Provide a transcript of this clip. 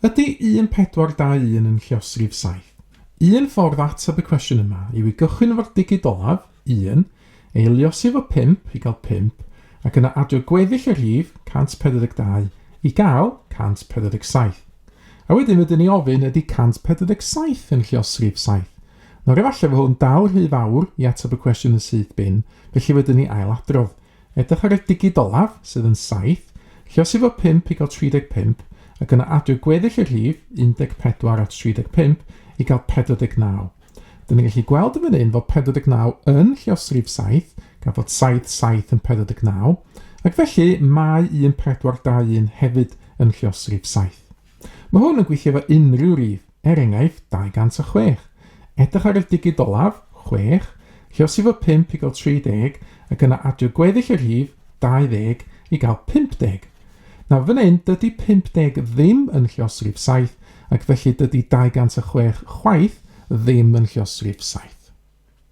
Ydy 1421 yn lluosrif 7? Un ffordd ateb y cwestiwn yma yw i gychwyn efo'r digid olaf, 1, ei luosi efo 5 i gael 5, ac yna adio gweddill y rhif, 142, i gael 147. A wedyn rydyn ni ofyn ydy 147 yn lluosrif 7? Nawr efallai fod hwn dal rhy fawr i ateb y cwestiwn yn syth bin, felly rydyn ni ail-adrodd. Edrych ar y digid olaf, sydd yn 7, lluosi fo 5 i gael 35, ac yna adio gweddill y rhif, 14 at 35, i gael 49. Dyn ni'n gallu gweld yn fan hyn fod 49 yn lluosrif 7, gan fod 7, 7 yn 49, ac felly mae 1421 hefyd yn lluosrif 7. Mae hwn yn gweithio efo unrhyw rif, er enghraifft 206. Edrych ar y digid olaf, 6, lluosi fo 5 i gael 30, ac yna adio gweddill y rhif, 20, i gael 50. Nawr fan hyn, dydy 50 ddim yn lluosrif 7, ac felly dydy 206 chwaith ddim yn lluosrif 7.